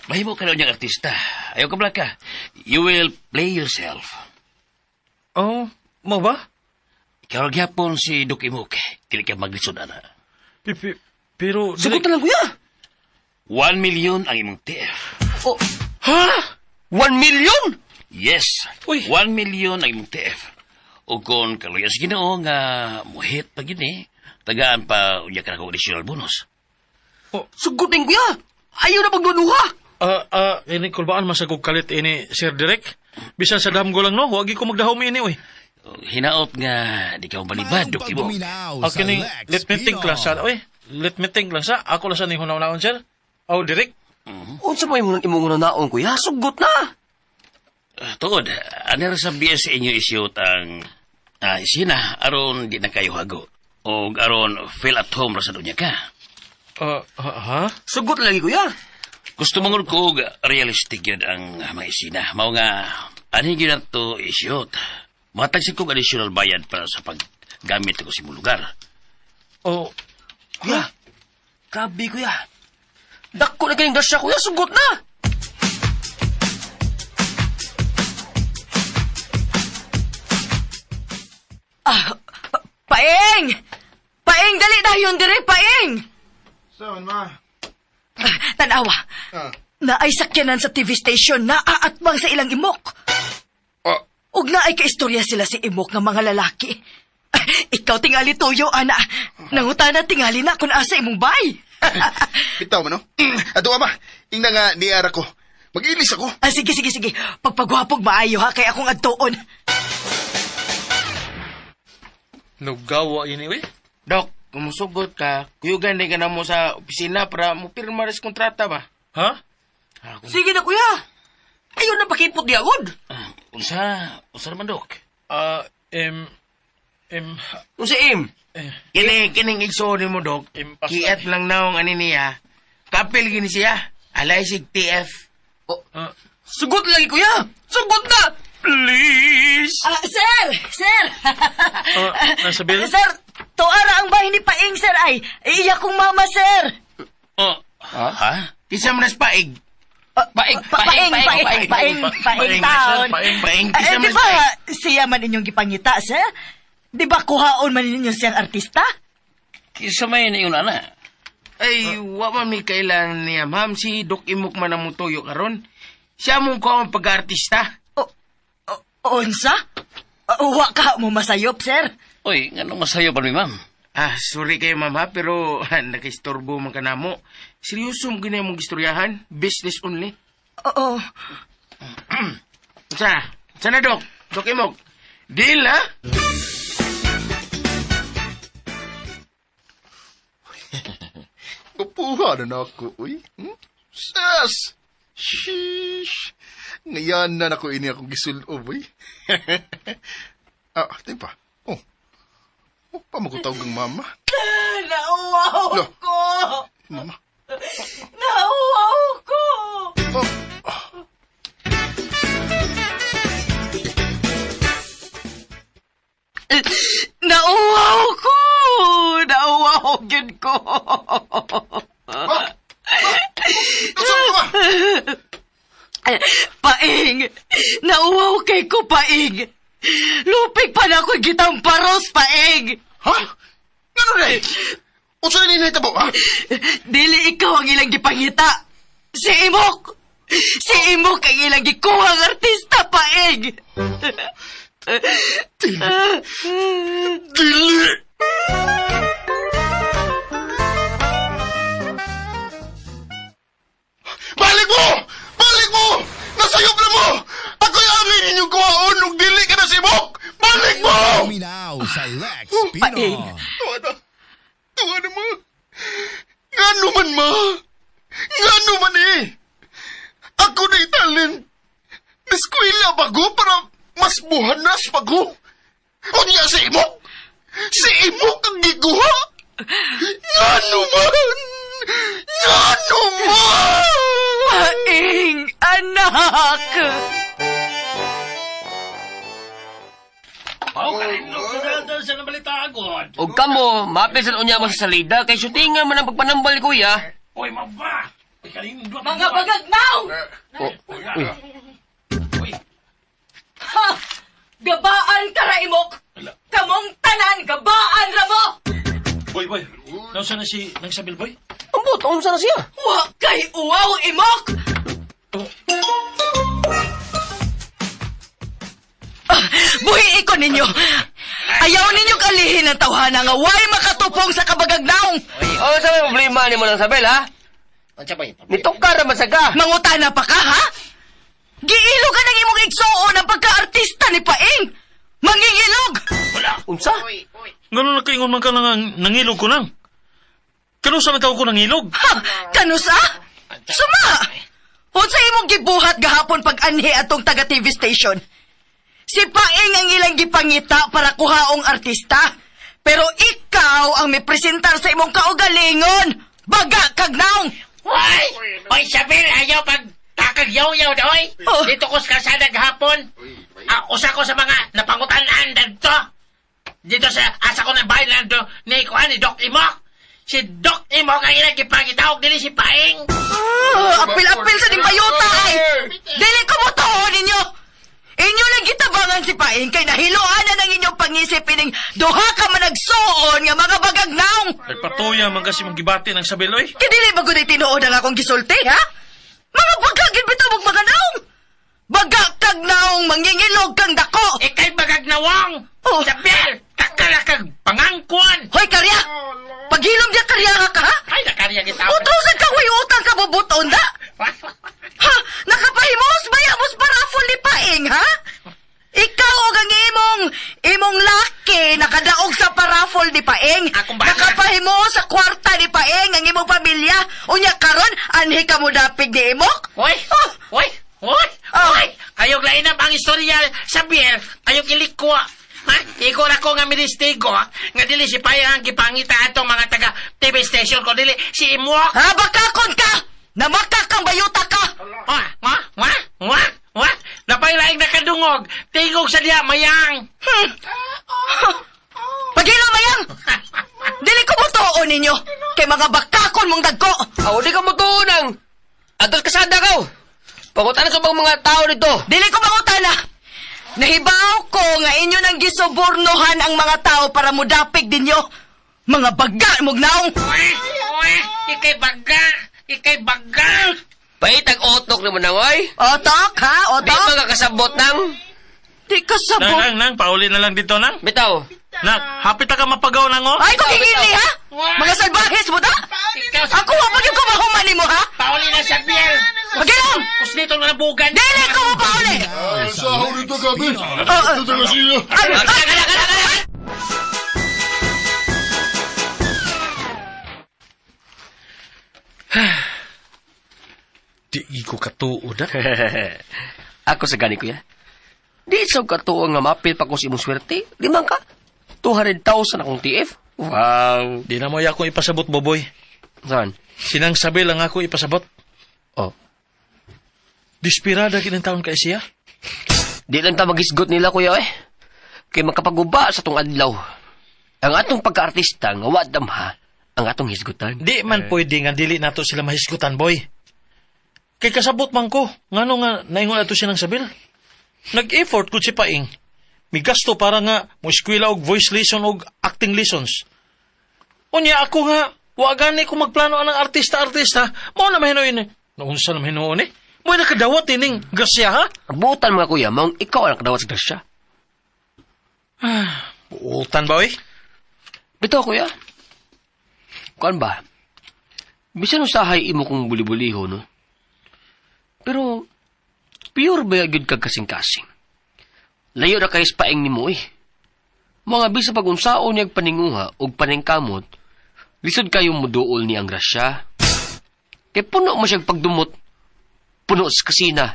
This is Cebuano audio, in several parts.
Mahimo ka na unyang artista. Ayaw ka blaka. You will play yourself. Oh, mo ba? Ikaw ra gyapon si Dok Imok. Dili ka maglisod ana. Pero Sugot na lang, kuya. 1 million ang imong TF. Oh, Ha? 1 million? Yes. Uy. 1 million ang imong TF. O kung kaluya sa Ginoo nga muhit pa gini, tagaan pa unya ka na additional bonus. Sugot din, kuya. Ayaw na pagduduha. Ah, ah, ini kulbaan masagog kalit ini, Sir Derek. Bisan sa damgo lang no, wagi ko magdahom ini oy. Hinaot nga di ka balibad, Maayong Dok Imok. pagduminaw Ah, sa kining, Lex let me think lang sa, Pino. oy. Let me think lang sa. Ako lang sa ning hunaw-naon, sir. Oh, Derek. Unsa may imong imong naon, kuya? Sugot na. Ah, tuod, ano ra sa BS sa inyo isyot ang isina aron di na kayo hago. O aron feel at home ra sa dunya ka. Ah, ah, ha? Sugot na lagi, kuya. Gusto mangod ko og realistic yun ang mga isina. Mao nga, ani gyud to isyot. Matag kog additional bayad para sa paggamit ko sa imong lugar. Oh, Kuya, grabe, kuya. Dako na kayong grasya, kuya. Sugot na. Ah, Paeng! Paeng, dali dayon dire, Paeng! Saan, ma? Ah, tanawa. Ah. Naay sakyanan sa TV station na aatbang sa ilang imok. Ah. Ug naay kaistorya sila si imok nga mga lalaki. Ah, ikaw tingali tuyo, ana. Nangutana tingali na kung asa imong bay. Bitaw man, no? Ato, ama. Ingna nga niara ko. Mag-ilis ako. Ah, sige, sige, sige. Pagpagwapog maayo ha, kay akong adtuon. Nugawa ini oy. Dok, kung musugot ka, kuyugan din ka na mo sa opisina para mo pirma res kontrata ba? Ha? Sige na, kuya. Ayaw na pakipot di agod. Ah, unsa? Unsa naman, Dok? Ah, em em Unsa im? Kini, kining igsoon mo, Dok. Impas Kiat lang naong ani niya. Kapil gini siya. Alay sig TF. Oh, Ah, sugot lagi, kuya. Sugot na. Please. Ah, sir! Sir! Ah, nasa bill? Sir, tuara ang bahay ni Paeng, sir, ay. Iya kong mama, sir. Oh, ha? Kisa man nas paig. Ah, Paeng, Paeng, paeng, paeng, paeng, Paeng, taon. sir, paeng. Paeng, Eh, kisa di man ba paig. siya man inyong gipangita, sir? Di ba kuhaon man ninyo siyang artista? Kinsa may niingon ana? Ay, wa man mi kailan niya, ma'am. Si Dok Imok man ang mutuyo karon. Siya mong kuha ang pag-artista. O, unsa? O, wa ka mo masayop, sir. Uy, nganong masayo pa mi, ma'am? Ah, sorry kayo, ma'am, ha, pero nakaistorbo man ka namo. Seryoso mo gina mong istoryahan? Business only. Oo. Sa, sana, Dok? Dok Imok. Deal, ha? Kapuha na na ako, uy. Hmm? Sus! Sheesh! Ngayon na nako ini akong gisulob, uy. Ah, di pa. Oh. Oh, pamagutawag ang mama. Nauwaw Lo. ko! Mama. Nauwaw ko! Oh. Nauwaw ko! Nauwaw gyud ko! Ma! Unsa ka ba? Paing! Nauwaw kay ko, Paing! Lupig pa na ako gitang paros, Paing! Ha? Ngano na eh? Unsa na nahitabo, ha? Dili ikaw ang ilang gipangita. Si Imok! Si Imok ang ilang gikuhang artista, Paing! Dili! Balik mo! Balik mo! Nasayop na mo! Ako'y amin inyong kuhaon ug dili ka na simok! Balik mo! Paminaw sa Lex Paeng. Pino. Tuwa na. Tuwa na mo. Ngano man ma? Ngano man eh? Ako na italin. Neskwela bago para mas buhanas bago. Unya si Imok! Si Imok ang giguha! Ngano man? Ngano man? Paing, anak! Sa nabalita agod. Og kamo, mapil sa unya mo sa salida kay shootingan man ang pagpanambal, kuya. Uy, maba! Mga bagagnaw! Oh, uy. Ha! Gabaan ka ra, Imok! Kamong tanan, gabaan ra mo! Boy, boy. Nausa na si Nang Sabil, boy? Ambot, unsa na siya? Wa kay uwaw, Imok! Ah, buhiin ko ninyo! Ayaw ninyo kalihin ang tawhana nga way makatupong sa kabagagnaong! Oh, sa may problema ni mo lang Sabel, ha? Unsa ba yung Nitukar ra man sa ka. Mangutana pa ka, ha? Giilo ka ng imong igsuon ang pagkaartista ni Paing! Mangingilog! Unsa? Ganun nakaingon man ka nang nangilog ko nang. Kano sa man tawag ko nangilog? Ha! Kanusa? Suma! Unsa imong gibuhat gahapon pag-anhi atong taga TV station? Si Paing ang ilang gipangita para kuhaong artista. Pero ikaw ang mipresentar sa imong kaugalingon. Baga kag naong! Hoy! Hoy, Sabel, ayaw pag takag yaw-yaw na, hoy! Oh. Dito ko sa kalsada gahapon. Ah, usa ko sa mga napangutan-an dito. Dito sa asa ko ng bahay nando ni kuan ni Doc Imok. Si Doc Imok ang ilang gipangitawag dili si Paing. Ah, apil-apil sa nimbayota ay! Dili ko mo ninyo! Inyo lang gitabangan si Paing kay nahiloan na ng inyong pangisip ining duha ka managsuon nga mga bagag naong! Nagpatuya man kasi mong gibati ng Sabil, oy. Kaya dili ba gud tinuod ang akong gisulti, ha? Mga bagagin bitaw mong mga naong! Baga kag naong mangingilog kang dako! Ikay bagag nawong. Oh. Sabel, takala kag pangangkuan. Hoy, karya! Paghilom diya karya ka, ha? Ay, nakarya kita. Utusan ka, way utang ka bubuton da! Ha? Nakapahimos ba yamos parafol ni Paing, ha? Ikaw og ang imong laki nakadaog sa parafol ni Paing. Akong bana. Nakapahimos sa kwarta ni Paing ang imong pamilya. Unya karon anhi ka mo dapig ni imok? Hoy! Oh! Hoy! Hoy! Oh. Hoy! Kayog lainap ang istorya sa Biel, kayog ilikwa. Ha? Ikaw na ko nga ministigo, ha? Nga dili si Paya ang gipangita atong mga taga TV station ko dili si Imwok. Ha, bakakon ka! Namaka kang bayuta ka! Wa, wa, wa, wa, wa. Napay laing nakadungog. Tingog sa diya mayang. Pagilo mayang! Dili ko mo ninyo kay mga bakakon mong dagko. Aw, di ka mo tuon ang. Adol kasada ka. Pangutana sa bang mga tao dito. Dili ko mangutana. Nahibaw ko nga inyo nang gisubornohan ang mga tao para mudapig ninyo. Mga baga mong naong. Wa, wa, ikay baga, ikay baga. Pait ang otok naman na, oy. Otok, ha? Di Otok? ba ka kasabot nang? Di ka Nang, sabot. nang, nang, pauli na lang dito, nang. Bitaw. Nang, hapit na ka mapagaw, nang, oh. Ay, kung hingili, ha? Mga salbahes mo, da? Ikaw sa Ako, wapag yung kumahuman mo, ha? Pauli na sa Biel. Pagilom! Kusnito na bugan. Dili ko mo pauli! Sa dito gabi. Oh, Ito na siya. Ay, ay, ay, Di ko katuod, ha? Ako sa gani, kuya. Di sa katuo nga mapil pa ko sa imong swerte. Limang ka. 200,000 akong TF. Wow. Di na mo akong ipasabot, Boboy. Saan? Sinang Sabil ang ako ipasabot. Oh. Dispirada kinang taon kay siya. Di lang ta magisgot nila, kuya, eh. Kay makapaguba sa tong adlaw. Ang atong pagka-artista nga wa damha ang atong hisgutan. Di man pwede nga dili nato sila mahisgutan, boy. Kay kasabot man ko, ngano nga naingon ato siya ng sabil. Nag-effort ko si Paing. Migasto para nga mo eskwela og voice lesson og acting lessons. Unya ako nga, wa gani ko magplano anang artista-artista, mao na mahinuon eh. Naunsa na mahinuon eh. Mo nakadawat ining grasya ha? Ang buutan mga kuya, maong ikaw ang nakadawat sa grasya. Buutan ba oy? Bitaw, kuya. Kuan ba? Bisan usahay imo kong buli-buliho, no? Pero, pure ba gyud kag kasing-kasing? Layo ra kay paeng nimo eh. Mga bisa pag unsaon niyag paninguha og paningkamot, lisod kayo muduol ni ang grasya. Kay puno mo siyang pagdumot. Puno sa kasina.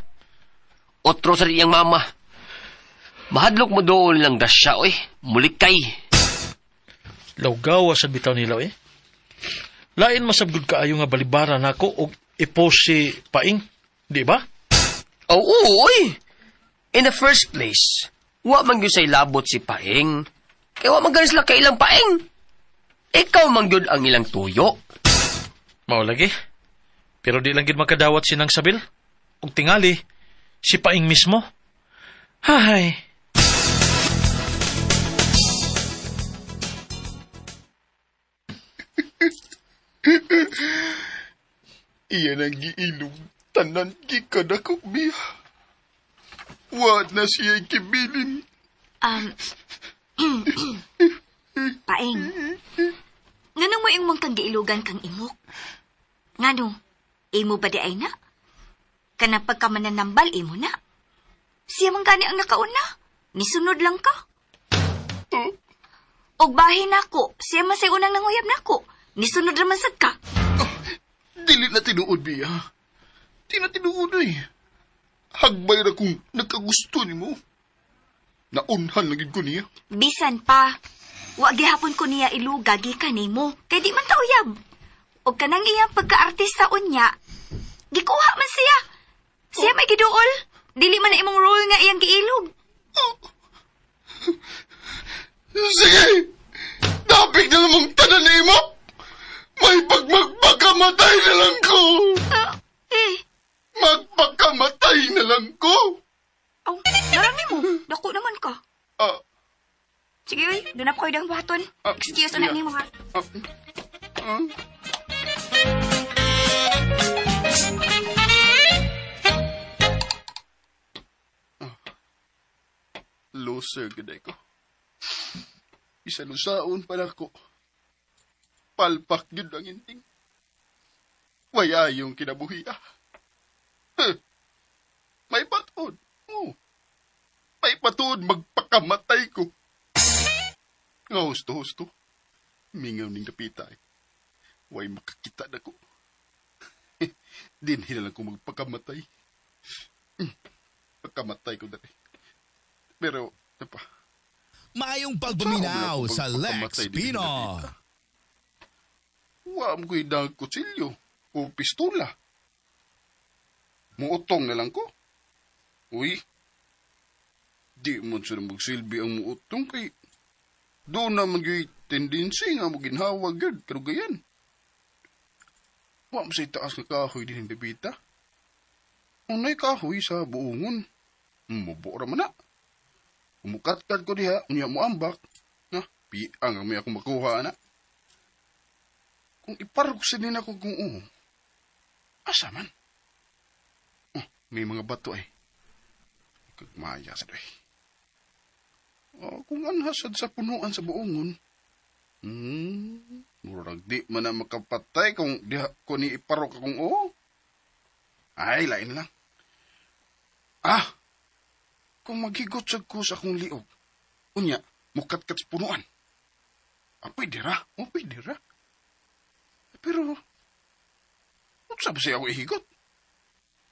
Otro sa iyang mama. Mahadlok mo dool lang grasya, oy. Mulikay. Lawgawa sa bitaw nila eh. Lain masabgod kaayo nga balibara nako og ipos si Paing, di ba? Oo, oy. In the first place, wa man gyud say labot si Paeng. Kay wa man gani sila kailang Paeng. Ikaw man gyud ang ilang tuyo. Mao lagi. Pero di lang gid makadawat si Nang Sabil. Ug tingali, si Paing mismo. Hay. Iyan ang giilog. Tanan gikan ako, Bia. Wa na siya kibilin. Paeng. Nganong mo imong kang giilugan kang imok? Ngano? Imo ba di ay na? Kanang pagkamananambal, imo na. Siya man gani ang nakauna. Nisunod lang ka. Og bahin nako, siya man say unang nanguyab nako. Nisunod raman sad ka. Dili na tinuod, Bia. Di na tinuod, eh. Hagbay ra kung nagkagusto nimo. Naunhan lagi ko niya. Bisan pa, wa gihapon ko niya iluga gikan nimo kay di man ta uyab. Og kanang iyang pagkaartista unya, gikuha man siya. Siya may giduol. Dili man na imong role nga iyang giilog. Sige! Dapik na namang tanan nimo! May pagmagpakamatay na lang ko! Eh, Magpakamatay na lang ko! aw, narami mo. Dako naman ka. Ah, Sige, oy, doon na po kayo dang buhaton. Excuse na yeah. nimo ha. ah, Loser gud ko. Isalusaon pa ko. Palpak gyud ang inting. Waya yung kinabuhi ah. Huh. May patuod. Oh. May patuod magpakamatay ko. Nga husto-husto. Mingaw ning dapita eh. Way makakita na ko. Dinhi na lang ko magpakamatay. Pagkamatay ko dali. Pero, ano pa? Maayong pagpaminaw sa Lex Pino. Wa mo ko'y dang kutsilyo o pistola. Muutong na lang ko. Uy, di mo sila magsilbi ang muutong kay doon naman ko'y tendency nga mo ginhawa gyud karugayan. Wa mo sa'y taas nga kahoy din hindi bita. Unay kahoy sa buongon. Mubo ra man na. Umukatkat ko diha, unya mo ambak. Na, piang ang may akong makuha na. Kung iparok sa din ako kung oo, asa man? Oh, may mga bato ay. Kagmaya sa doy. Oh, kung anhasad sa punuan sa buongon, murag di man na makapatay kung diha ko ni iparok akong oo. Ay, lain lang. Ah, kung maghigot sa ko sa akong liog, unya, mukatkat sa punuan. Ah, pwede ra. Oh, pwede ra. Pero, unsa ba siya ako ihigot?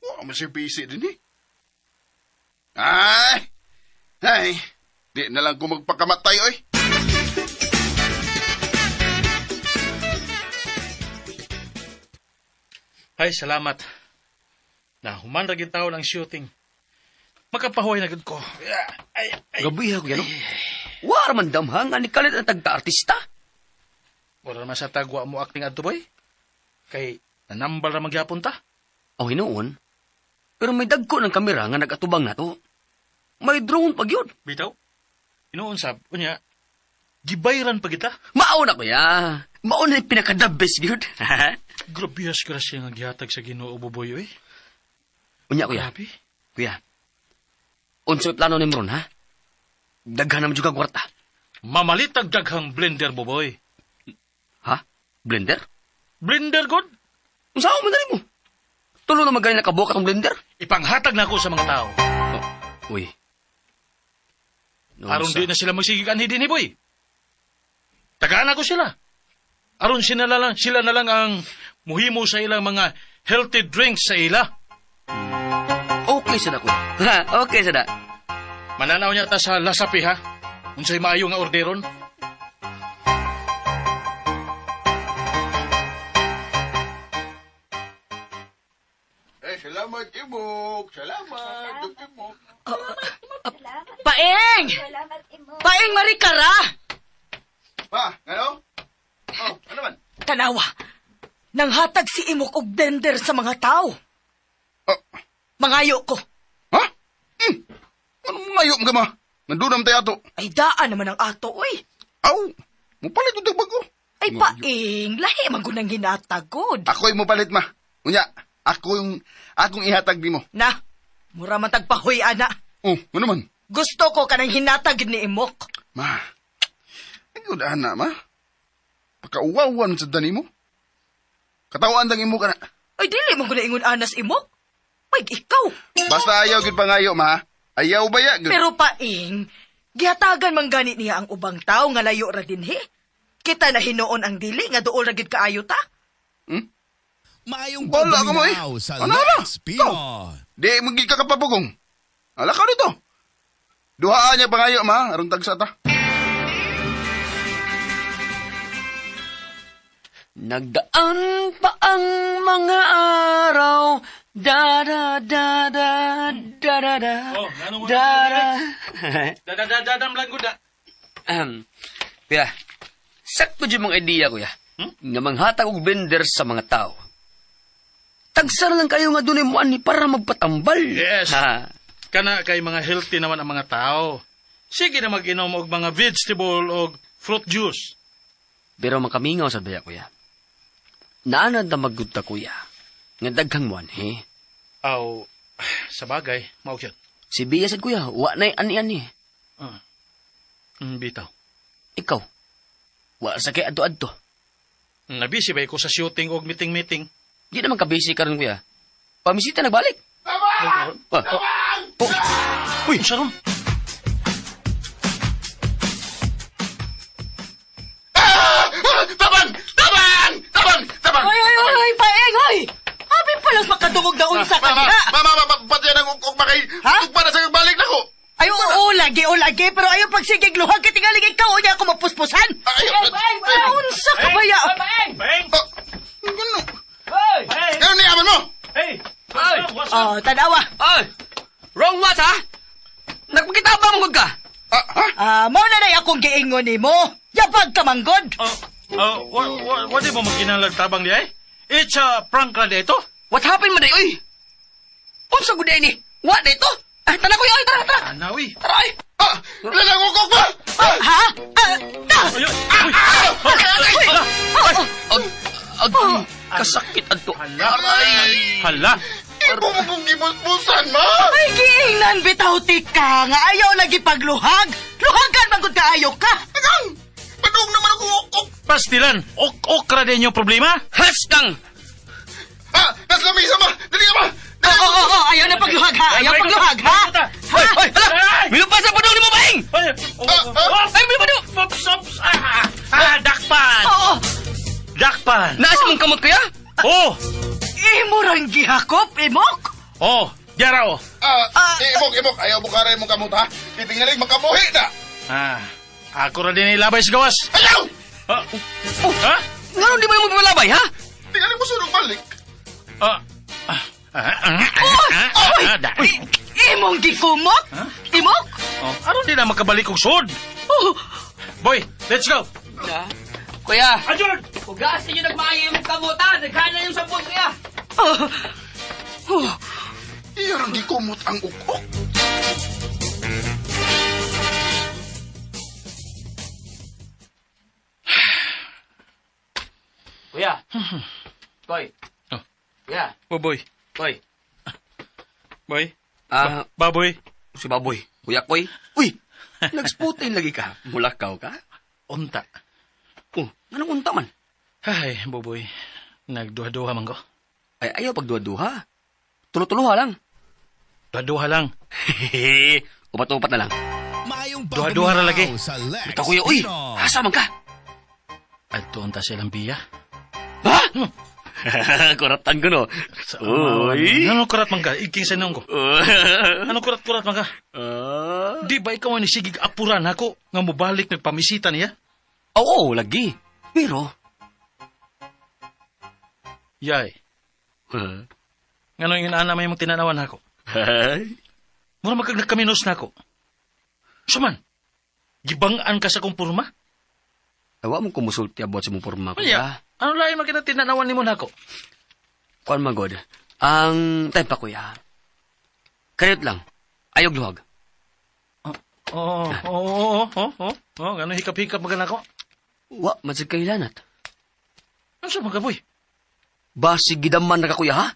Wa man siya busy din eh. Ay! Ay! Di na lang ko magpakamatay, oy! Ay, salamat. Nahuman ra gyud taon ang shooting. Makapahuway na gud ko. Ay, ay. Gabi ha, kuya, no? Wa man damhang ani kalit ang tagka-artista. Wala naman sa tagwa mo acting adto, boy. Kay nanambal ra magyapon ta. Aw hinuon. Pero may dagko ng kamera nga nagatubang nato. May drone pag yun. Bitaw. Hinuon sab, unya. Gibayran pa kita. Mao na kuya. Mao na yung pinaka-the best gyud. Grabe as grasya nga gihatag sa Ginoo Buboy oy. Unya kuya. Grabe. Kuya. Unsa plano nimo ron ha? Daghan naman juga kwarta. Mamalitag daghang blender Buboy. Ha? Blender? Blender god. Unsa man dali mo? Tulo na magaling nakabuka tong blender. Ipanghatag na ako sa mga tao. Oh, uy. No, Aron di na sila magsigig anhi dinhi, boy. Tagaan ako sila. Aron sila na lang ang muhimo sa ilang mga healthy drinks sa ila. Okay sada ko. Ha, okay sada. Mananaw niya ta sa Lasapi ha. Unsay maayo nga orderon? Eh, salamat, Imok. Salamat, Dok Imok. Paeng! Paeng Marikara! Pa, ano? Oh, ano man? Tanawa. Nanghatag si Imok og dender sa mga tao. Ah, Mangayo ko. ha? Hmm. Ano mangayo ka ma? Nandunam tayo ato. Ay daan naman ang ato, oy. Aw, mupalit og bago. Ay paing, lahi man gud ang hinatagod. Ako'y mupalit ma. Unya, ako yung akong ihatag nimo. Na, mura man tagpahoy ana. Oh, ano man? Gusto ko kanang hinatag ni Imok. Ma, ayun ana ma. Pakauwawan sa dani mo. Katawaan dang imo ka na. Ay dili man gud na ingon anas Imok. Ay ikaw. Basta ayaw gid pangayo ma. Ayaw ba ya? Gud? Pero paing, gihatagan man gani niya ang ubang tao nga layo ra dinhi. Kita na hinuon ang dili nga duol ra gid kaayo ta. Maayong Wala ka mo eh. pagpaminaw sa Ano na? Lex Pino. Di mo gid ka kapapugong. Ala ka dito. Duhaan niya pangayo ma, aron tagsa ta. Nagdaan pa ang mga araw. Da da da da da da da. Oh, anong da da. Dadadadadam lang gud. Ahem. Kuya, sakto dyan mga idea, kuya. Nga manghatag og blender sa mga tao. Tagsara lang kayo nga dunay mo ani para magpatambal. Yes. Ha. Kana kay mga healthy naman ang mga tao. Sige na mag-inom og mga vegetable og fruit juice. Pero makamingaw sa baya, kuya. Naanad na magud ta, kuya. Nga daghang mo anhi. Aw, sa bagay, mao gyud. Si Bia sad, kuya, wa na'y ani-ani. Bitaw. Ikaw, wa sa kay adto-adto. Nabisi ba ko sa shooting og meeting-meeting? Di naman ka busy karon kuya. Pamisita nagbalik. Ah. Oh. Uy, unsa ron? Ah! Tabang! Tabang! Tabang! Tabang! Oy oy oy oy paing oy. Abi palas makadungog na unsa ka Mama, diha. mama, mama, pati ang ukok makay. Ha? Ugpa na sa balik nako. Ay oo, lagi o lagi pero ayaw pagsigig luhag kay tingali ikaw unya ako mapuspusan. Ay, ay, Ay, unsa ka ba ya? Bang! Ah, Ano? Hey! Ano ni aman mo? Hey! Ay! Oh, tanawa. Ay! Wrong what, ha? Nagpakita ba mong ka? Ah, ha? Ah, mao na nay akong giingon nimo. Yabag ka manggod. Oh, oh, wa di mo magkinahanglag tabang di ay? It's a prank ra di ito. What happened man oy? Unsa gud ni? Wa na ito? Ay, tara kuya, ay, tara, tara. Anawi. Tara, ay. Ah, lalang ukok ba? Ah! Ha? Ah, ta! Ayun. Uy! Oh, hala. Ag, ag, kasakit adto. Hala. Hala. Ibo mo kong gibusbusan, ma! Ay, giingnan bitaw tika nga ayaw lagi pagluhag. Luhagan manggod ka ayaw ka. Agang! Padung naman ako ukok! Pastilan, ok-ok ra din yung problema. Haskang! Ah, nas lamisa ma! Dali ka ma! Oo, oo, oo, ayaw na pagluhag ha. Ayaw pagluhag ha. Hoy, hoy, hala! Milupa sa padung ni mo baing! Ay, oh, oh, oh, Ay, milupa do! Ops, ops. Ah, ah, dakpan. Oo, Dakpan. Naasa mong kamot kuya? Oh, imo rang gihakop, imok. oh, yara oh. Ah, imok, imok! Ayaw mo karay mong kamot, ha? Titingaling makabuhi na! Ah, ako ra din ilabay sa gawas. Ayaw! Ah, oh, ha? Ngano di mo yung magpalabay, ha? Tingaling mo sunog balik! Ah, ah, ah, ah, ah, ah, da. Uy, imong gikumot? Imok? Oh, aron di na makabalik og sud. Oh, Boy, let's go. Kuya! Adjourn. Hugasin nyo nagmaayo yung kamot, ha? Nagkana yung sabon, kuya! oh, oh. Iya rang gikumot ang ukok! Kuya! Koy! Oh. Kuya! Boy. Koy! Boy. Ah, Baboy. si Baboy. Kuya Koy. Uy! Nagsputin lagi ka. Mulakaw ka? Unta. Oh, anong unta man? Ay, Boboy. Nagduha-duha man ko. Ay, ayaw pagduha-duha. Tulo-tuloha lang. Duha-duha lang. Hehehe. Upat-upat na lang. Maayong Duha-duha ra lagi. pagpaminaw sa Lex Ito kuya, uy! Pino. Asa man ka? Adto unta sa ilang biya. Ha? Kuratan ko no. Uy! Ano kurat man ka? Iking sa ko. Ano kurat-kurat man ka? Ah. Di ba ikaw ang nisigig apuran ako nga mobalik nagpamisita niya? Oo, lagi. Pero, Yay. Ngano yung inaana may mong tinanawan ako? Mura magkag nagkaminos na ako. Suman, gibang-an ka sa kong purma? Awa mo kumusulti about sa mong porma, Unya. kuya. Ano lain man kinatinanawan nimo nako? Kuan magod. Ang time pa, kuya. Kariyot lang. Ayog luhag. Oo, oo, oo, oo, oo. Oh, ano hikap-hikap man nako? Wa, man sad kahilanat. Ano sa mga boy? Basig gidaman na ka, kuya, ha?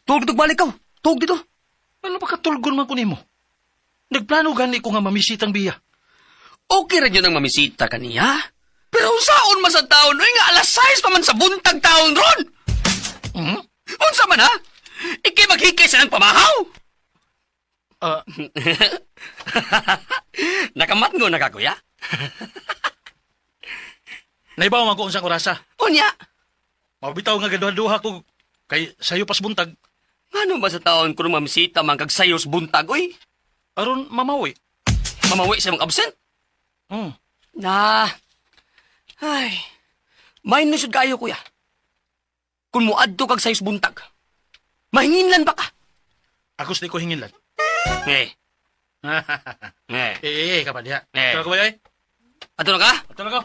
Tug dito balik ka. Tug dito. Ano ba katulgon man ko nimo? Nagplano gani ko nga mamisitang biya. Okay ra yun ang mamisita kaniya. Pero unsaon man sa taon, oy nga alas 6 pa man sa buntag taon ron. Mhm. Unsa man ha? Ikay maghikay sa nang pamahaw. Ah, Nakamatngo na ka, kuya. naibaw man ko unsang orasa. Unya, Mabitaw nga gaduha-duha ko kay sayo pas buntag ngano ba sa taon kung mamisita man kag sayos buntag, oy? aron mamawi. Mamawi sa mong absent? Mm. Na. Ay. Minus jud kayo, kuya. Kung muadto kag sayos buntag, mahinginlan ba ka? Akos di ko hinginlan. Eh. Eh. Eh, eh, kapad diha. Eh. Tara ko ba, ay? Ato na ka? Ato na ko.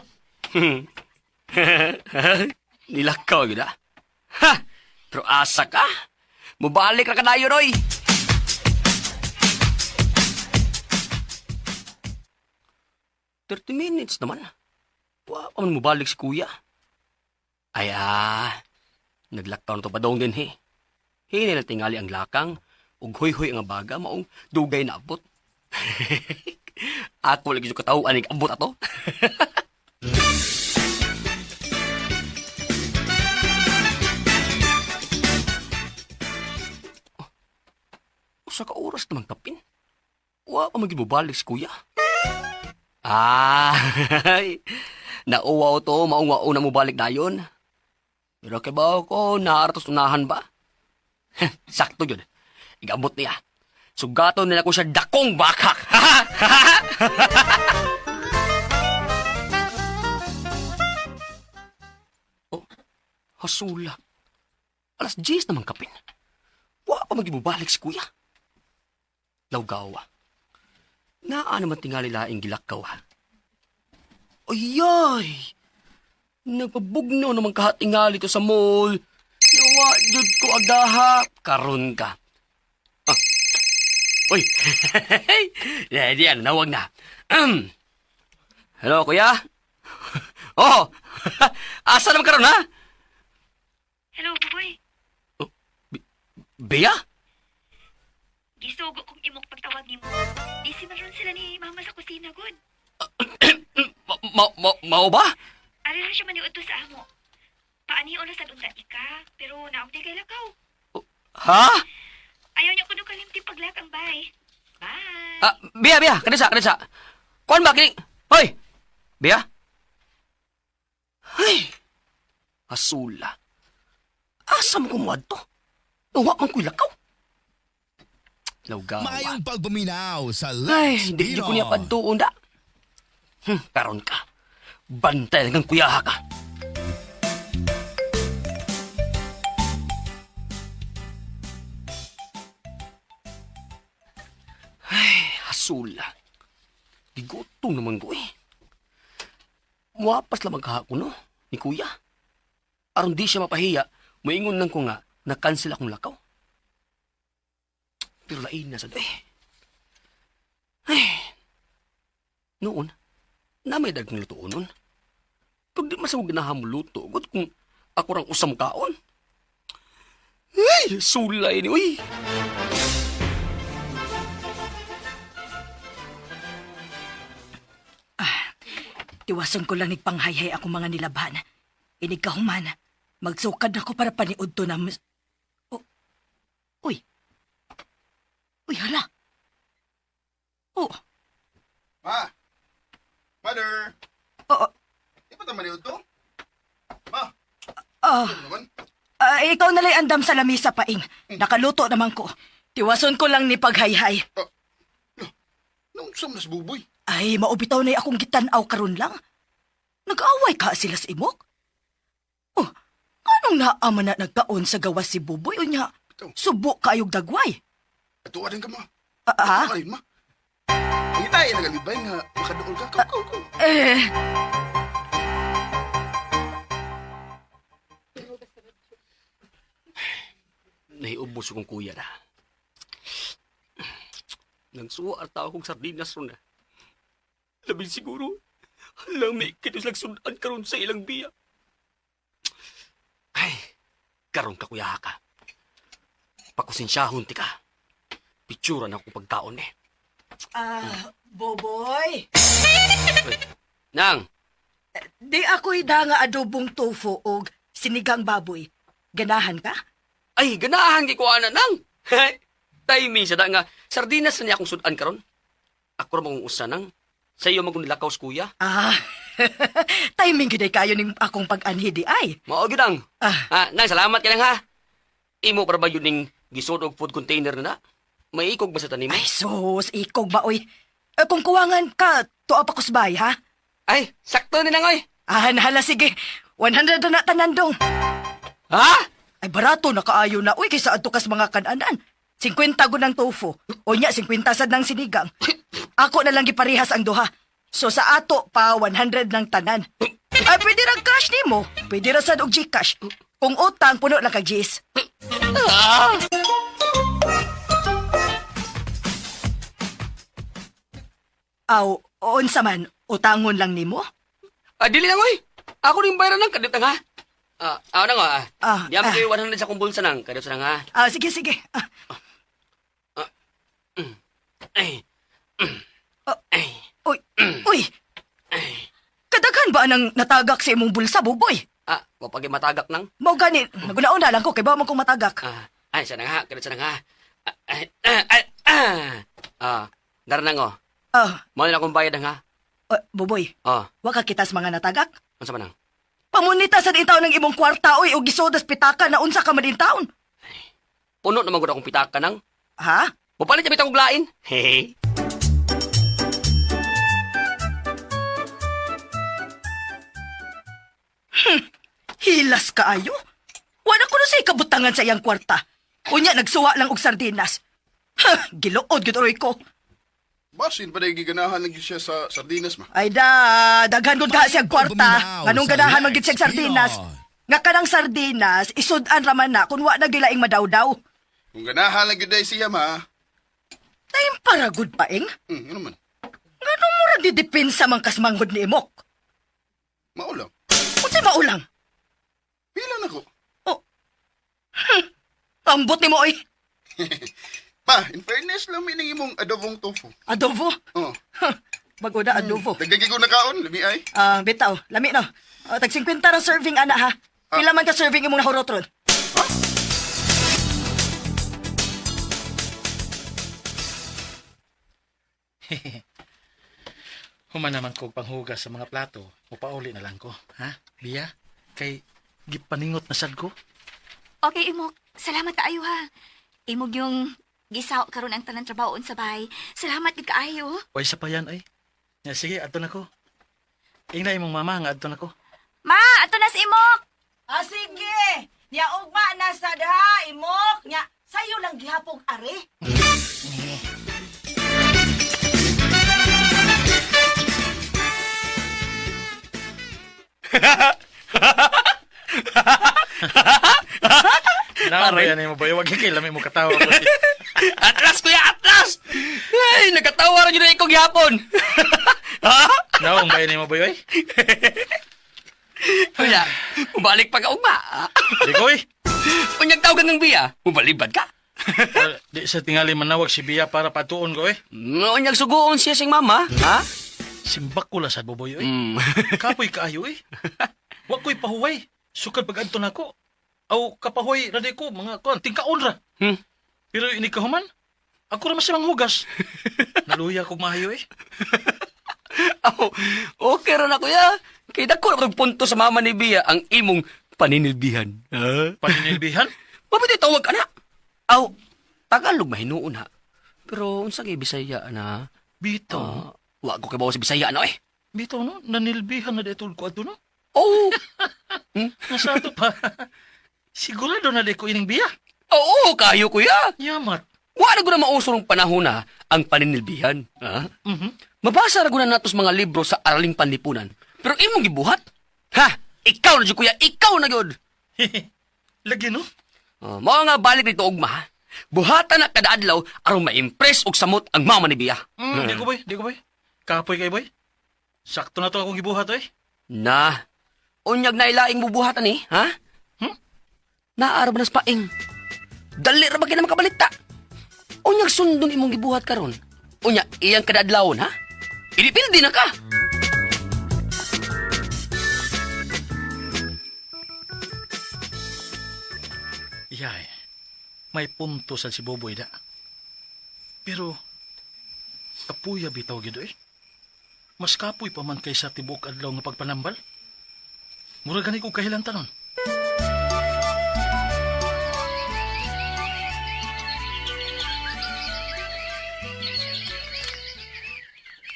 Nilakaw gyud ah. Ha! Pero asa ka? Mubalik ra kadayon oy. 30 minutes naman. Wa pa man mubalik si kuya. Ay ah, naglakaw na to padong din he. Hinay na tingali ang lakang, ug huy-huy ang baga maong dugay na abot. Ako lagi sa katawhan ang abot ato. Usa ka oras naman kapin. Wa pa man gyud mobalik si kuya. Ah, nauwaw to, maong wao na mobalik dayon. Pero kay ba ko, naaratos unahan ba? Sakto yun. Igabot niya. Sugaton nila ko siya dakong bakak. Oh, hasula. Alas 10 naman kapin. Wa pa magibubalik si kuya. Lawgawa. Naa naman tingali laing gilakaw ha. Ayay! Nagpabugnaw naman kahatingali to sa mall. Nawa, jud ko agaha. Karon ka. Ah. Uy! Di, ano, nawag na. Hello, kuya? Oh! Asa naman karon ha? Hello, Buboy. Bea? Gisugo kong imong pagtawag nimo. Busy man ron sila ni mama sa kusina, good. Mao ba? Ari ra siya maniud to sa amo. Paanion na sad unta ika, pero naong di kay lakaw. Ha? Ayaw niya kuno kalimti paglakang bay. Bye. Ah, Bea, Bea, kanisa, kanisa. Kuan ba kini? Hoy! Bea? Ay! Asula. Asa mo kumuad to? Nawa man ko'y lakaw. Lawgawa. Maayong pagpaminaw sa Ay, Lex hindi di ko niya Pinoy. padtuon da. Karon ka. Bantay lang kang kuyaha ka. Ay, hasula. Gigutom naman ko eh. Muwapas lamang kahapon no, ni kuya. Aron di siya mapahiya, maingon lang ko nga na-cancel akong lakaw. Pero lain na sa eh. Noon, na may dagang lutoon nun. Pag di masawag ganahan mo luto, good kung ako rang usam kaon. Ay, sulay ni, uy! Tiwason ko lang nagpanghayhay akong mga nilabhan. Inig kahuman, magsukad ako para paniud to na mas... Oh. Uy. Uy, hala. Oh, Ma! Mother! oh, Di pa taman to? Ma! ah, Ano naman? ah, ikaw nalay andam sa lamisa, Paing. Nakaluto naman ko. Tiwason ko lang ni paghayhay. Nung saan mas buboy? Ay, maubitaw na akong gitanaw karon lang. Nag-away ka sila sa imok? Oh, anong naama na nagkaon sa gawas si Buboy o niya? Subo kaayog dagway. Atuwa din ka, ma. Ah, ah? Atuwa rin, ma. Ang itay, nagalibay nga, makadool ka. Go, go, go. Eh, Nahiubos akong kuya na. Nagsuwa ang tao kong sardinas ron na. Labing siguro, lami kito silang sudan karon sa ilang biya. Ay, karon ka kuya ka. Pakusensyahon ti ka. Pitsura na akong pagkaon eh. Ah, Boboy. Uy, Nang, Di ako'y da nga adobong tofu og sinigang baboy. Ganahan ka? ay ganahan kay ko ana nang. Timing sa da nga sardinas na niya akong sudan karon. Ako ra mong usa nang. Sa iyo magunilakaw kuya. Ah, timing gyud ay kayo ning akong pag-anhi di ay. Mao gyud ang. Ah. Ah, nang salamat ka lang ha. Imo para ba yun ning gisod og food container na na? May ikog ba sa tanim? Ay sus, ikog ba oy? Eh, kung kuwangan ka, tuwa pa kusbay, ha? Ay, sakto ni nang oy. Ah, nahala, sige. 100 na tanan dong. Ha? Ay, barato na kaayo na. Uy, kaysa adto kas mga kananan. 50 gud ng tofu. O nya, 50 sad ng sinigang. Ako na lang giparehas ang duha. So sa ato pa, 100 ng tanan. Ay, pwede ra cash nimo. Pwede ra sad og GCash. Kung utang, puno lang kag G's. Aw, unsa man, utangon lang nimo? Ah, dili lang oy. Ako ning bayaran nang kadiyot nang ha. Ah, ah nang ah. Ah, Diyan ah. ko yung 100 sa akong bulsa nang kadiyot sa nang ha. Ah, sige, sige. Ah, Ay. Ah. Ay. uy, uy. Kadaghan ba nang natagak sa imong bulsa, buboy? Ah, wa pag matagak nang. Mao gani, nagunaon na lang ko kay ba man kong matagak. Ah, ay sa nang ha, kadiyot sa nang ha. Ah, ay, ah, ay, ah. Ah, dara nang oh. Ah, Mao na akong bayad nang ha. oh, buboy, Oh, wa ka kitas mga natagak. unsa man nang? Pamunita sa din taon ng imong kwarta oy og gisodas pitaka na unsa ka man din taon. Puno naman gud akong pitaka nang. Ha? Mupalit na bitang og lain. Hehe. Hilas kaayo. Wala ko na say kabutangan sa iyang kwarta. Unya nagsuwa lang og sardinas. Ha, giluod gyud oy ko. Basin pa dahil giganahan lang gyud siya sa sardinas ma. Ay da, daghan gud ka siyang kwarta. Paminaw Nganong sa ganahan man Lex gid siyang sardinas. Pinoy. Nga kanang sardinas, isud-an ra man na kun wa na gilaing madawdaw. Kung ganahan lang gyud dahil siya ma. Time para gud paing. Ano man? Nganong murag didepensa man kasmanghod ni Imok? Maulang. Unsay maulang? Pila na ko. Oh. Ambot nimo oy. Pa, in fairness lang mining imong adobong tofu. Adobo. Oh. Huh, Bago na adobo. Dagdag ko nakaon, lami ay. Ah, bitaw, lami no. Ah, tag 50 ra serving ana ha. Pila man ka serving imong nahurot ron? Human naman ko panghugas sa mga plato, mupauli na lang ko, ha? Biya, kay gipaningot na sad ko. Okay, Imok. Salamat kaayo ha. Imog yung gisaw karon ang tanan trabahoon sa bahay. Salamat gid kaayo. Way sa pa yan ay. Ya, sige, adto na ko. Ingna imong mama nga adto na ko. Ma, ato na si Imok. Ah, sige. Nya ugma na sad ha, imok. Nya sayo lang gihapog are. Naon ba yan mo boy? Wag kay lami mo katawa. boy. Atlas kuya, atlas! Ay, nagkatawa ra jud na ikaw gihapon. Ha? Naon ba yan mo boy oy? Kuya, mubalik pa ka ugma. Di ko oy. Unyag tawag ng biya, mubalibad ka. Well, di sa tingali manawag si Bia para patuon ko eh. Unyag suguon siya sing mama, ha? Simbak ko lang sa buboy oy. Mm. Kapoy kaayo eh. Wa ko'y pahuway. Sukad pag adto nako. Aw kapahuway ra di ko mga kuan tingkaon ra. Hmm. Pero ini kahuman. Ako ra mas manghugas. Naluya kog maayo eh. Aw, okay ra na kuya. Kay dako ra kog punto sa mama ni Bia ang imong paninilbihan. Ha? Paninilbihan. Mabiti tawag ana. Aw, Tagalog mahinuon ha. Pero unsa kay Bisaya na? Bitaw. Ah, wa ko kibaw sa Bisaya na eh. Bitaw no, nanilbihan na dito ko adto no. Oh, Nasa ato pa. Sigurado na di ko ining biya. oo, kayo kuya. Yamat. Wa na gud na mauso rong panahon na ang paninilbihan. Ha? Mhm. Mabasa ra gud na natos mga libro sa araling panlipunan. Pero imong gibuhat? Ha? Ikaw na jud kuya, ikaw na gyud. Lagi no. Oh, mao nga balik dito ugma, ha? Buhatan na kada adlaw aron ma-impress og samot ang mama ni Bia. Di ko, boy. Di ko, boy. Kapoy kay, boy. Sakto na to akong gibuhat, oy. Na, unyag na ilaing bubuhatan eh, ha? Hmm? Naara ba nas paing? Dali ra ba kina makabalita? Unyag sundon imong gibuhat karon. Unya, iyang kada adlawon, ha? Idipildi na ka. Yay. May punto sa si Boboy da. Pero, kapuya bitaw gid eh. Mas kapoy pa man kaysa tibok adlaw nga pagpanambal. Mura gani kog kahilantan nun.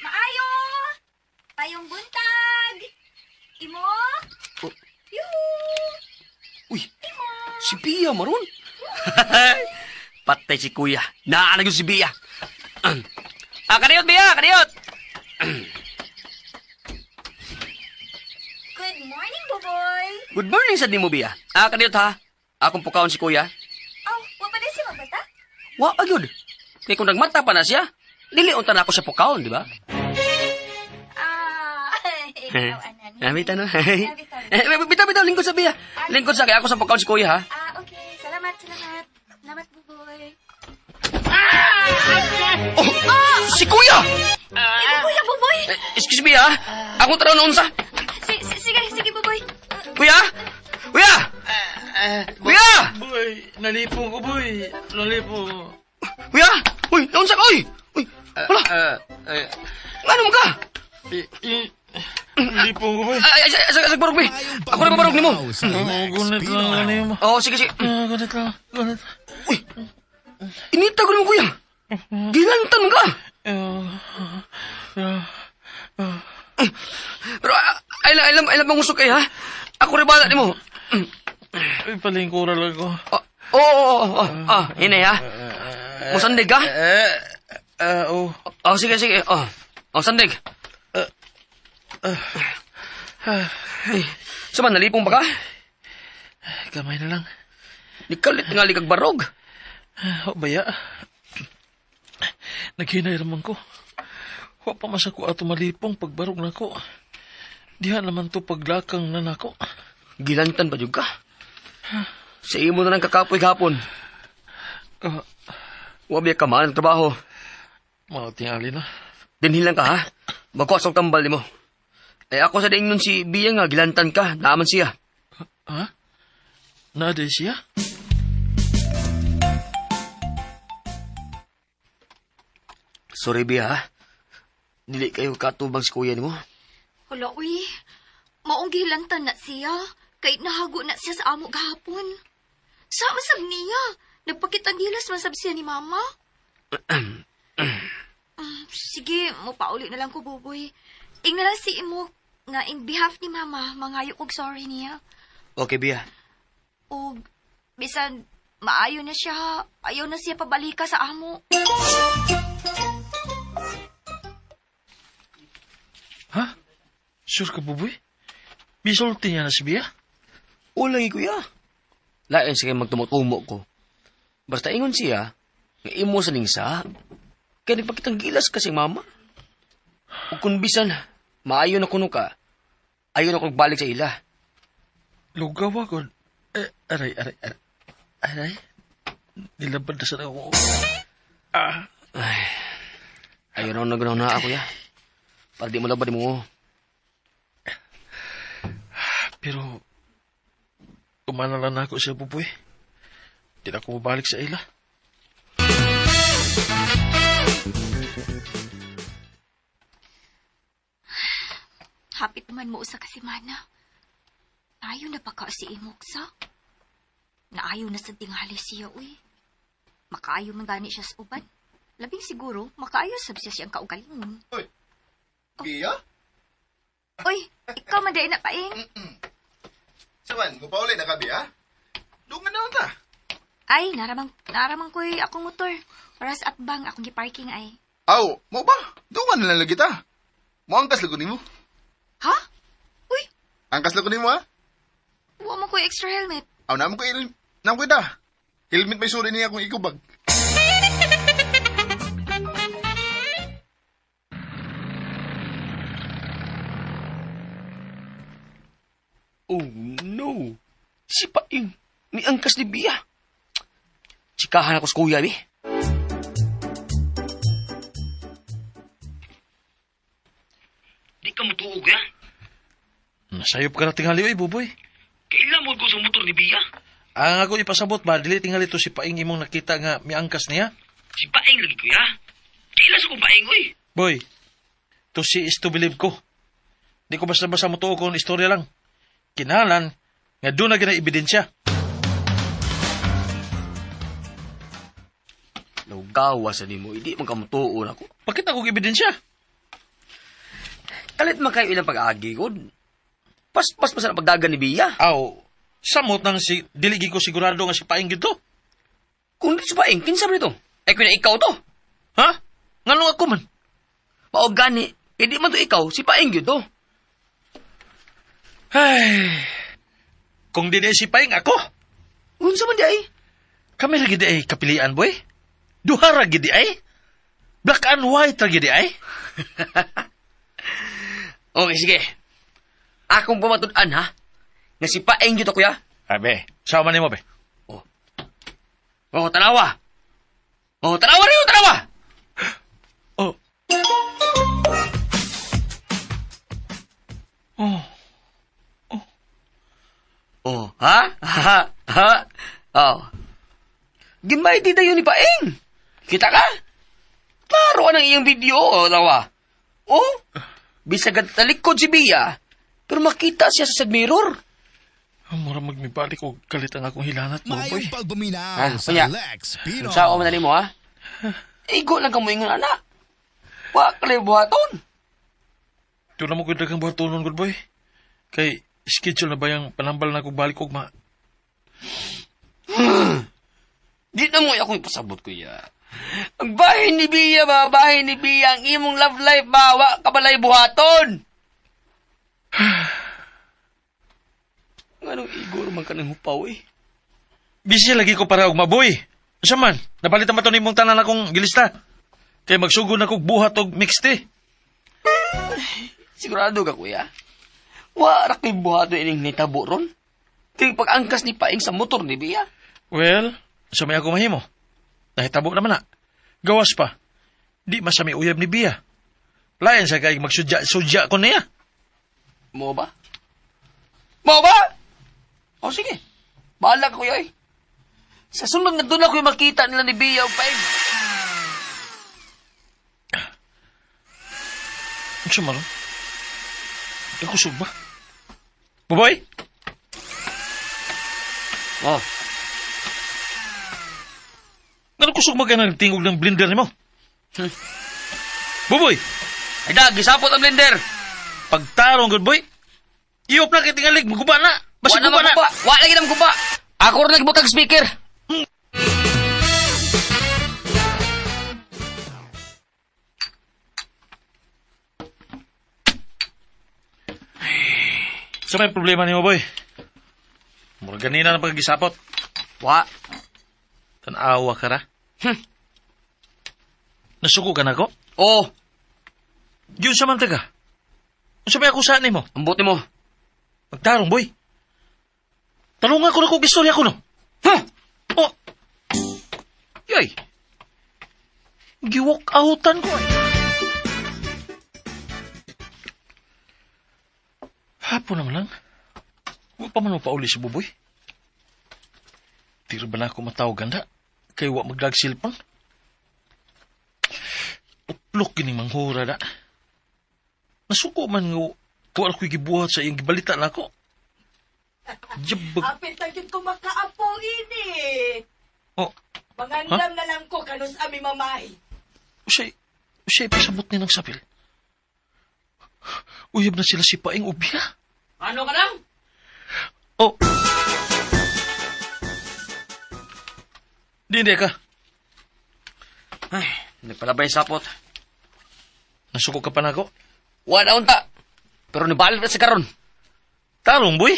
Maayo! Payong buntag! Imo? Oh. Yuhu! Uy, si Bia maron. Patay si Kuya. Naanag yung si Bia. Ah, kaniyot, Bia, kaniyot. Good morning, Buboy! Good morning sa nimo, Bia. Ah, kaniyot ha. Akong pukaon si Kuya. Oh, wa pa din si Mabata? Wa pa gyud. Kay kung nagmata pa na siya, dili unta na ako sa pukaon, di ba? Ah, ikaw, anani. Ah, bitaw no. bitaw. Eh, bitaw, bitaw, lingkod sa Bia. Lingkod sa kay ako sa pukaon si Kuya ha. Ah, okay. Salamat, salamat. Salamat, Buboy. Oh, si Kuya! Imo, Kuya, Buboy! Eh, excuse me ha. Akong taraw noon sa. Sige, sige, Buboy. Kuya! Kuya! Kuya! Boy, nalipong ko, boy. Nalipong. Kuya! Uy, naunsa ka, uy! Uy, wala. Ngano mo ka? Nalipong ko, boy. Ay, ay, ay, ay, ay, barog, be. Ako na mabarog nimo. Sa Lex Gunit lang Pinoy. ano mo. Oo, sige, sige. Ah, gunit lang. Gunit. Uy! Inita ko nimo, kuya. Gilantan ka. Pero, ay lang, ay lang, ay lang, mangusok kay, ha? Ako rin bala nimo. Ay, palingkura lang ko. Oo, oo, oo, oo. Ah, hinay, ha? Musandig ka? Eh, ah, oh. Oh, sige, sige. Oh, oh sandig. Ay, sama, nalipong ba ka? Kamay na lang. Nikalit nga likag barog. O, baya. Naghinay raman ko. Wa pa mas ako ato malipong pagbarog nako. Diha naman to paglakang na nako. Gilantan pa jud ka. Sa imo na lang kakapoy gahapon. Ah, Wa biya ka man ang trabaho. mao tingali na. Dinhin lang ka ha. Magkuha sa tambal nimo. Eh ako sa diin nun si Bia nga gilantan ka. Naaman siya. Ha? Naaday siya? Sorry Bia ha. Dili kayo katubang si kuya nimo. Hala, uy. Maong gihilantan na siya. Kahit nahago na siya sa amo gahapon. Sa masab niya. Nagpakitandilas man sab siya ni Mama. Sige, mupauli na lang ko, Buboy. Ing na lang si Imo nga in behalf ni Mama, mangayo kog sorry niya. Okay Bia. Og bisan maayo na siya, ayaw na siya pabalika sa amo. Ha? Sure ka, Buboy? Bisulti niya na si Bia? Ulang kuya. Lain sige magtumutumo ko. Basta ingon siya, nga imo sa ningsa, kaya nagpakitang gilas kasi mama. O kung bisan, maayo na kuno ka, ayaw na kong balik sa ila. Lugaw ako. Eh, aray, aray, aray. Aray? Nilabad na sa ako. Ah, Ayaw na naganaw na ako ya. Para di mo labad mo. pero... Kumana lang na ako siya, Buboy. Di na ako mabalik sa ila. Hapit man mo usa ka semana. Ayo na pa ka si Imok sa? Naayo na sa tingali siya, uy. Makaayo man gani siya sa uban. Labing siguro, makaayo sab siya siyang kaugalingon. Uy, Bia? Uy, ikaw man dahil na paing. Saman, mupauli na ka, Bia? Doon na lang ta. Ay, naramang ko'y akong motor. Para sa atbang akong giparking ay. Aw, mo ba? Doon na lang lagi ta. Mo angkas lago nimo. Ha? Uy, Angkas lago nimo ha? wa mo ko'y extra helmet. Aw, namo ko il, namo ko da. Helmet may suri niya akong ikubag. Oh no. Si Paing, ni angkas ni Bia. Tsikahan ako sa kuya, bi. Di ka mutuog, ya? Nasayop ka na tingali, oy, Buboy. Kailan mo ko sa motor ni Bia? Ang ako ipasabot ba, dili tingali to si Paing imong nakita nga miangkas niya. Si Paing lagi, kuya. Kailan sa kong Paing, oy? Boy, to si is to believe ko. Di ko basta-basta mo tuo kung istorya lang. Kinalan, nga doon na gina ebidensya. Naugawa sa nimo, hindi man ka mutuo na ko. Bakit akong ebidensya? Kalit man kayo ilang pag-agi ko. Paspas pa sa pagdagan ni Bia. Aw, samot nang si, dili gi ko sigurado nga si Paing gito. Kung di si Paing, kinsa man ito? Ay, kuya ikaw to. Ha? Ngano ako man? Mao gani, hindi man to ikaw, si Paing yun to. Ay, kung di si Paing ako, Unsa man di ay? kami lagi di ay kapilian, boy. Duha ra gid di ay. Black and white ra gid di ay. Okay, sige. Akong pamatud-an, ha? Nga si Paeng yun to, kuya. Abe, sama nimo be. Oh, tanawa. Oh, tanawa rin, tanawa! Oh. Oh. Oh, ha? Ha? Ha? Oh. Gimay di dayon ni Paeng. Kita ka? Klaro ang iyang video, oh, tawa. Oh, bisag talikod si Bia, pero makita siya sa side mirror. Mura magmibalik og kalit ang akong hilanat mo, boy. Maayong pagpaminaw Ah, sa kuya. Lex Pino. Sa man nimo, ha? Igo lang ka mo ingon, anak. Wa ka lang buhaton. Doon na mo gud daghang buhatonon gud boy. Kay schedule na ba yung panambal na kog balik og ma. Di na mo akong ipasabot, kuya. Ang bahin ni Bia ba, bahin ni Bia, ang imong love life ba, wa ka balay buhaton. Anong igor man ka ng hupaw eh. Busy lagi ko para og maboy. Unsa man, napalitan ba to nimong tanan akong gilista? Kay magsugod na kog buhat og mixed tea. Sigurado ka, kuya. Wa ra kay buhaton ining nitabo ron. Kay pag-angkas ni Paing sa motor ni Bia. Well, sa may ako mahimo. Nahitabo naman na. Gawas pa. Di masami uyab ni Bia. Lain sa kay magsudya-sudya ko niya. Mo ba? Mo ba? O sige. Bahala ka, kuya eh. Sa sunod na doon ako yung makita nila ni Bia o Paing. Unsa man? Kakusog ba? Buboy? Oh, Ngano kusog magana nagtingog ng blender nimo? Buboy, ay da, gisapot ang blender. pagtarong good boy. Iop na kay tingalig, maguba na. Basig Wa na guba na. maguba. Wa lagi na maguba. Ako rin nagbutag speaker. Sa may problema nimo, boy. Mura ganina na paggisapot. Wa. Tanawa ka ra. Nasuko ka na ko? Oh, Yun sa man taga. Unsa may ako saan nimo? ambot nimo. Pagtarong, boy. Talungan ko na kog istorya ko, no? Huh? Oh. Yay. Giwalk outan ko, ay. Hapon naman lang. Wa pa man mapauli si Buboy. Tiro ba na ako matawag ganda? Kay wa magdag cellphone? Utlok gining manghura da. Nasuko man nga wa ko'y gibuhat sa iyang gibalita na ako. Jabag. Apit na yun ko makaapo ini. Oh, Mangandam na lang ko kanus ami mamay. usay, usay pasabot ni ng sapil. Uyab na sila si Paing Ubya. Ano ka lang? Oh. Di, hindi ka. Ay, nagpalabay sapot. Nasuko ka pa na ako. Wa na unta. Pero nibalik na sa karon. Tarong, boy.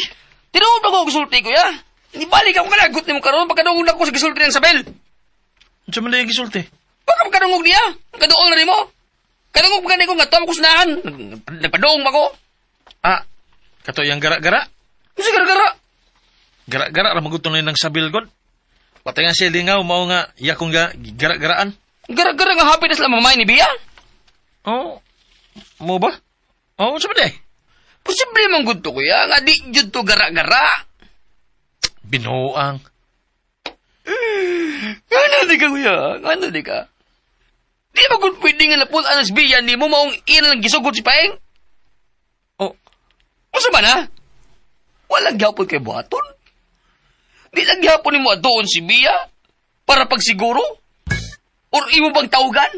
Tinuod ako og sulti, kuya. Nibalik ako kalagot nimo karon pagkadungog na ko sa gisulti ng Sabel. Unsa man lagi gisulti? Baka magkadungog niya. Kaduol na nimo. Kadungog pa gani ko nga ko kusnahan. Nagpadoong ba ko? Ah, kato yang gara-gara. Unsa gara-gara? Gara-gara ra magud ng sabil god. Patay nga siya lingaw mao nga iya kong gara-garaan. Gara-gara nga happy na sila mamay ni Bia. Oh, mo ba? Oh, unsa ba di? Posible man gud to kuya nga di jud to gara-gara. Binuang. Ngano di ka kuya? Ngano di ka? Di ba gud pwede nga napul-an ang Bia nimo maong ina lang gisugot si Paeng? Oh, Unsa man ha? Wala gyapon kay buhaton. Di lang gyapon nimo atuon si Bia para pagsiguro? Or imo bang tawgan?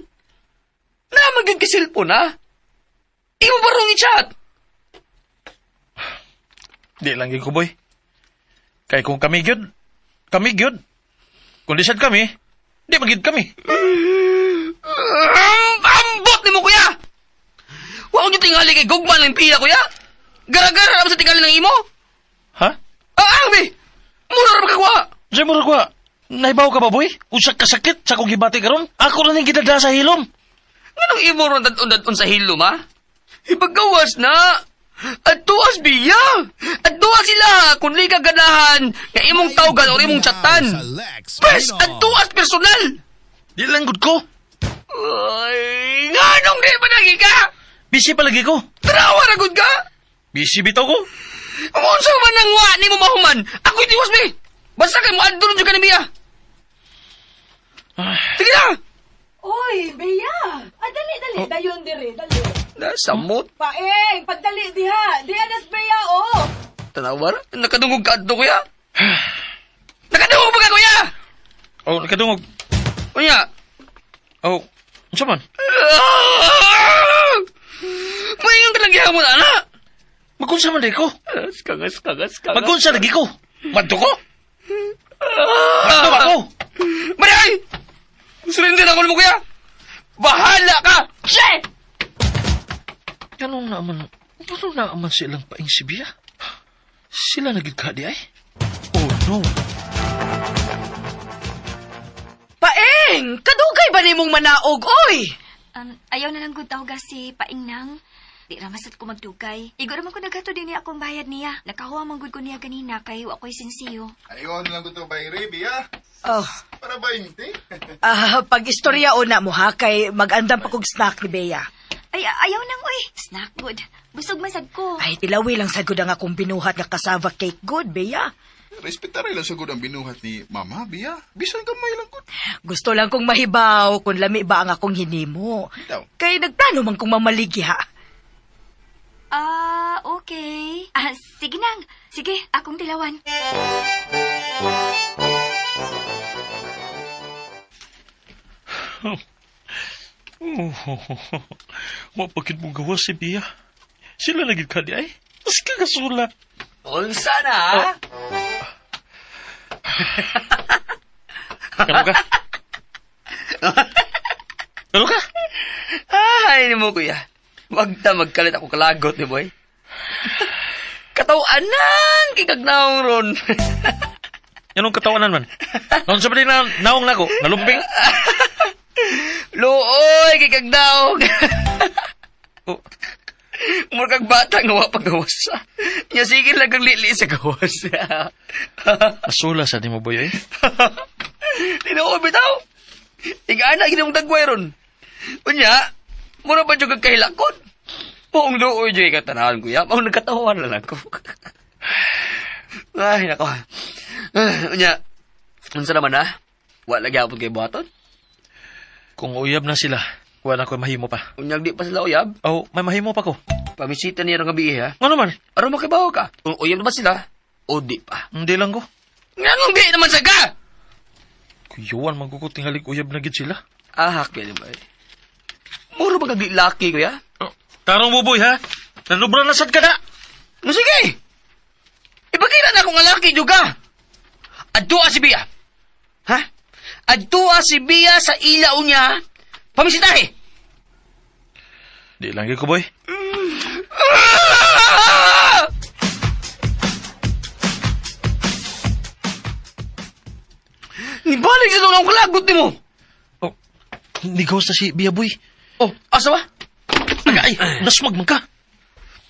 Naman gyud kay cellphone ha? Imo ba rong i-chat? Di lang gyud ko, boy. Kay kung kami gyud, kami gyud. Kung di sad kami, di magyud kami. Ambot nimo kuya! Wa ko tingali kay gugma ng Bia kuya. Gara-gara ra sa tingali ng imo. Ha? Ah, be. Mura ra magkakuha. Sa mura ko, naibaw ka ba, boy? Usa ka sakit sa akong gibati karon. Ako ra ning gidada sa hilom. Nganong imo ron dadon-dadon sa hilom, ha? Ipagawas na. At tuas biya. At tuas sila kung di ka ganahan nga imong tawgan o imong chatan. Sa Lex Pes, Pino. at tuas personal. Di lang gud ko. Ay, nganong di pa lagi ka? Busy pa lagi ko. Trawa ra gud ka? Busy bitaw ko. Kung unsa man ang wa nimo mahuman, ako'y tiwas be. Basta kay mo adto jud ka ni Bia. Sige na. Oy, Bea! Ah, dali, dali. Dayon dire, dali. Nasamot. Paeng, pagdali diha. Diha nas Bea, oh. Tanawa ra. Nakadungog ka adto kuya. Nakadungog ba ka kuya? Oh, nakadungog. Unya. Oh, unsa man? Ah! Maingon ka lang gihapon, ana. Magunsa man di ko. Kagas, kagas, kagas. Magunsa lagi ko. Madto ko. Madto ba ko? Maray! Surrender ako mo, kuya! Bahala ka! Shit! Ganun naman, ganun naman silang paing si Bia. Sila na gid ka di ay. Oh no. Paeng, kadugay ba nimong manaog, oy? Ayaw na lang gud tawga si Paing nang. Di ra masad ko magdugay. Igo ra man ko naghato din niya akong bayad niya. Nakahuwa man gud ko niya ganina kay wa ko'y sinsiyo. Ayaw na lang ko to bayre, Bia. Oh, Para 20. pag-istorya una mo ha, kay mag-andam pa kog snack ni Bea. Ay, ayaw nang oy. Snack good. Busog man sad ko. Ay, tilawi lang sad gud ang akong binuhat nga cassava cake good, Bea. Respetare lang sa gud ang binuhat ni Mama, Bia. Bisan gamay lang gud. Gusto lang kong mahibaw kung lami ba ang akong hinimo. Bitaw. Kay nagplano man kong mamaligi ha. Ah, okay. Ah, sige nang. Sige, akong tilawan. Oh, wa pa gid mong gawas si Bia. Sila na gid ka di ay. Mas kagasula. Unsa na, ha? Kano ka? Kano ka? Ay, ni mo, kuya. Wag ta magkalit ako kalagot ni boy. Katawanan kay kagnaong ron. Anong katawanan man? Noon sa na naong nako, nalumping. Luoy kay kagnaong. Oh, Mura kag bata nga wa pagawas. Nya sige lang kang lili sa gawas. asula sa nimo boy eh. Tinuod bitaw. Igana gid mong tagway ron. Unya, mura pa jud kag kahilakon. Buong luoy jud ka tanawan kuya. Mao nagkatawan na lang ko. Ay nako. Unya, unsa naman ha? Wala gyapon kay buhaton. Kung uyab na sila, wala ko mahimo pa. Unyag di pa sila uyab. Oh, may mahimo pa ko. Pamisita niya rong gabi ha. Ano man? Aron makibaw ka. Kung uyab na ba sila, o di pa. Hindi lang ko. Nganong di naman sa ka? Kuyuan magkukot tingalig uyab na gid sila. Ah, kaya ba eh. Muro ba kag di laki kuya? Oh, tarong mo boy ha. Nanubra na sad ka na. No sige! Ipakita na akong alaki juga. Adtua si Bia. Ha? Adtua si Bia sa ilaw niya. Pamisitahe. Di lang gid ko boy. Ah! Balik sa nung kalagot nimo. Oh, nigawas na si Bia, boy. Oh, asa ba? Ay, nasmag man ka.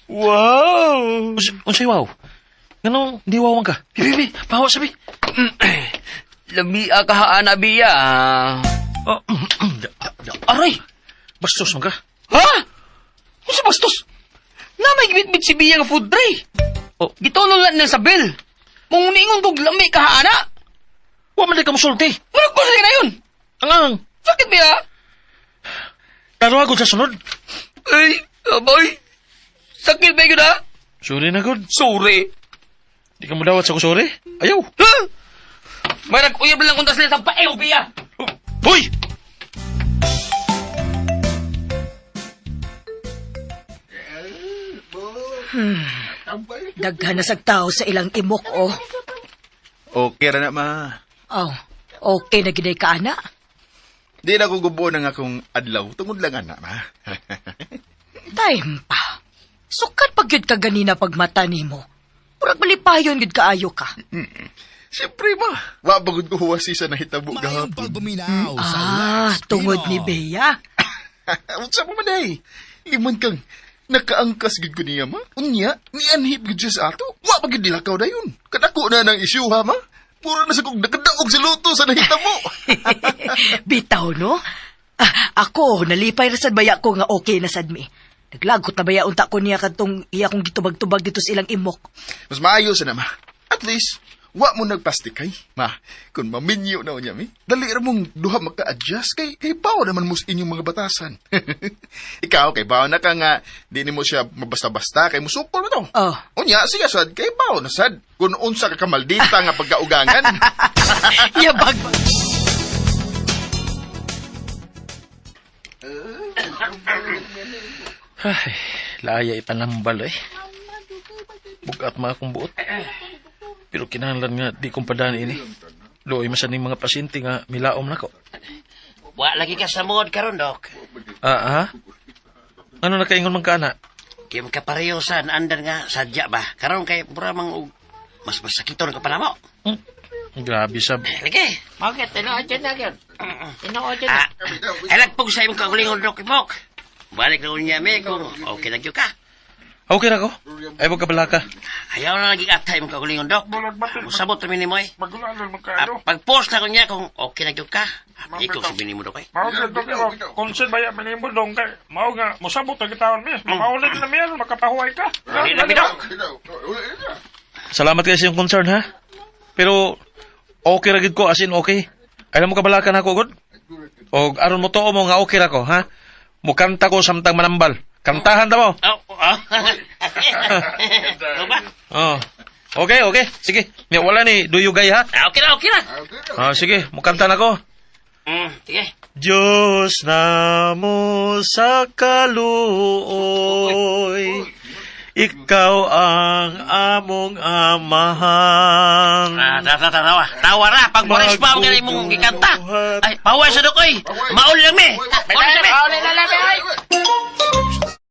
Wow! Unsay wow? Nganong di wow man ka? Bi, bi, bi, pahawa sabi. Lami ka haana biya. Oh, Aray! bastos man ka. Ha? Unsa bastos? Na may gibitbit si Bia nga food tray. Oh. Gitulo lang niya sa bill. Mong niingon kog lami ka haana. Wa man di ka musulti. Murag ko sa na yun. Ang ang, Sakit biya? karuha sa sunod. Ay, aboy. Sakit ba yun ha? Sorry na gud. Sorry. Di ka mo dawat sa ko sorry. Ayaw. Ha? May nag-uyab lang kung sila sa paew, Bia. Hoy! Daghan na sag tao sa ilang imok, oh. Okay ra na, ma. Oh, okay na giday ka, ana. Di na ko gubuon ang akong adlaw. Tungod lang, ana, ma. Time pa. Sukat pag yun ka ganina pag mata nimo. Murag malipayon gyud kaayo ka. Siyempre, ma. Wa bagod ko huwasi sa nahitabo Maayong gahapon. pagpaminaw sa Ah, Lex tungod ni Pino. Bea. Unsa pa man ay? Limon kang nakaangkas gid ko niya, ma. Unya, nianhip gid siya sa ato. Wa pa gid nilakaw dayon. Kadako na ng isyu, ha, ma. Puro na sa kong nakadaog sa luto sa nahitabo. Bitaw, no? Ah, ako, nalipay ra sad baya ko nga okay na sad mi. Naglagot na baya unta ko niya kadtong iya kong gitubag-tubag dito sa ilang imok. Mas maayo sa na, ma. At least, wa mo nagpastikay. Ma, kung maminyo na unya mi, dali ra mong duha maka-adjust kay bawo naman mo sa inyong mga batasan. Ikaw kay bawo na ka nga di nimo siya mabasta-basta kay musukol mo to. Oh. Unya siya sad kay bawo na sad kung unsa ka kamaldita nga pagkaugangan. Yabag. Ay, laya ipanambal eh. Bugat mga akong buot. Pero kinahanglan nga di kong padaan ini. Luoy masan ning mga pasyente nga milaom nako. Wa lagi ka sa muod karon, Dok. Ah, ha? Ano nakaingon man ka, ana? Kaya magkapareho sa andan nga sadya ba? Karon kay mura mang og mas masakiton ka pa namo. Grabe sab. Lagi. Okay, tinuod dyan na yun. Tinuod dyan. Ah, helagpog sa imong kaugalingon, Dok Imok. Balik na unya mi kung okay na gyud ka. Okay ra ko. Ay, wag ka balaka. Ayaw na lagi atay imong kaugalingon, Dok. Musabot ra mi nimo eh. Ah, pag-post na ko niya kung okay na gyud ka. Ikaw sabihin mo, Dok eh. Mao gyud dong imo. Konsen ba ya manimo dong kay mao nga mosabot ang gitawon mi. Makaulit na mi aron makapahuway ka. Dali na mi, Dok. Salamat kayo sa iyong concern, ha? Pero, okay ra gid ko, as in okay. Alam mo kabalakan ako, god? O aron mo tuo mo nga okay ra ko, ha? Mukanta ko samtang manambal. Kantahan ta mo. Oh, oh. Ano ba? Oh. Okay, okay. Sige. Nya, wala ni duyugay, ha? Ah, okay na, okay na. Ah, sige, mukanta na ko. Sige. Diyos na mo sa kaluoy, ikaw ang among amahan. Ah, tawa, tawa, tawa. Tawa ra. Pag Boris pa, ang galing mong gikanta. Ay, paway sa dukoy. Maul lang mi. Maul lang mi. Mauli na lang, ay!